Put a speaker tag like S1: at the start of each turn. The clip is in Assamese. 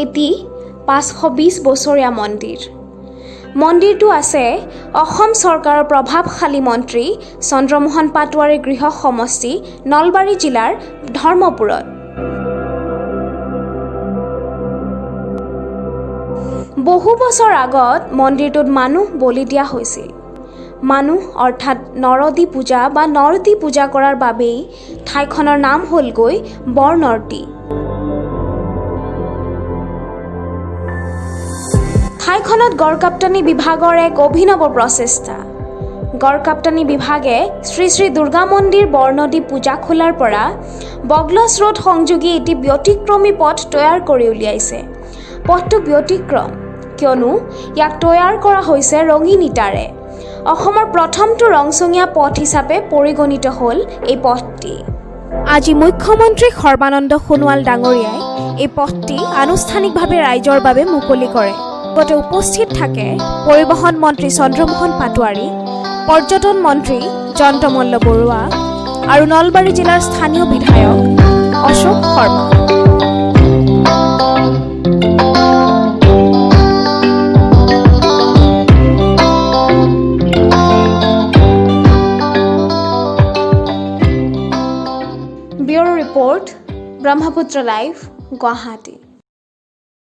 S1: এটি 520 বছৰীয়া মন্দিৰ। মন্দিৰটো আছে অসম চৰকাৰৰ প্ৰভাৱশালী মন্ত্ৰী চন্দ্ৰমোহন পাটোৱাৰীৰ গৃহ সমষ্টি নলবাৰী জিলাৰ ধৰ্মপুৰত। বহু বছৰ আগত মন্দিৰটোত মানুহ বলি দিয়া হৈছিল। মানুহ অৰ্থাৎ নৰদী পূজা বা নৰদী পূজা কৰাৰ বাবেই ঠাইখনৰ নাম হ'লগৈ বৰনৰ্দ্দী। ঠাইখনত গড়কাপ্তানি বিভাগৰ এক অভিনৱ প্ৰচেষ্টা। গড়কাপ্তানি বিভাগে শ্ৰী শ্ৰী দুৰ্গা মন্দিৰ বৰনদী পূজা খোলাৰ পৰা বগলছ ৰোড সংযোগী এটি ব্যতিক্ৰমী পথ তৈয়াৰ কৰি উলিয়াইছে। পথটো ব্যতিক্ৰম, কিয়নো ইয়াক তৈয়াৰ কৰা হৈছে ৰঙীন ইটাৰে। অসমৰ প্ৰথমটো ৰংচঙীয়া পথ হিচাপে পৰিগণিত হ'ল এই পথটি। আজি মুখ্যমন্ত্ৰী সৰ্বানন্দ সোণোৱাল ডাঙৰীয়াই এই পথটি আনুষ্ঠানিকভাৱে ৰাইজৰ বাবে মুকলি কৰে। লগতে উপস্থিত থাকে পৰিবহণ মন্ত্ৰী চন্দ্ৰমোহন পাটোৱাৰী, পৰ্যটন মন্ত্ৰী জয়ন্ত মল্ল বৰুৱা আৰু নলবাৰী জিলাৰ স্থানীয় বিধায়ক Ashok Sharma. Bureau report, Brahmaputra live, Guwahati.